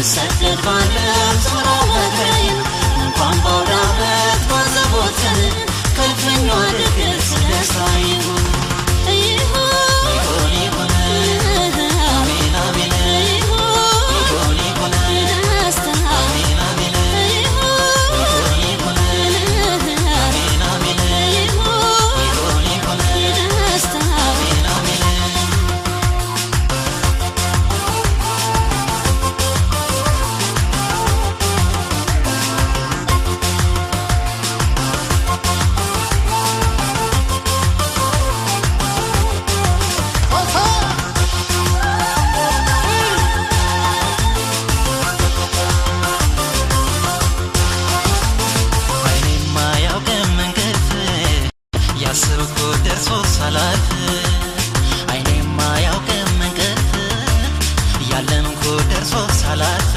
ብሰደድ ባለም ዞሮ መግቢያዬን እንኳን ባውደ ዓመት ባዘቦት ቀን ከልፍኟ ድግስ ደስታ ይሁን። ይሁን። ይሁን ይሁን አሜን አሜን። ይሁን። ይሁን ይሁን ደስታ። አሜን አሜን። ይሁን። ይሁን ይሁን አሜን አሜን። ይሁን። ይሁን ይሁን ደስታ። አሜን አሜን። አይኔማ ያውቅም እንቅልፍ ያሰብኩት ደርሶ ሳላርፍ፣ አይኔማ ያውቅም እንቅልፍ ያለምኩት ደርሶ ሳላርፍ።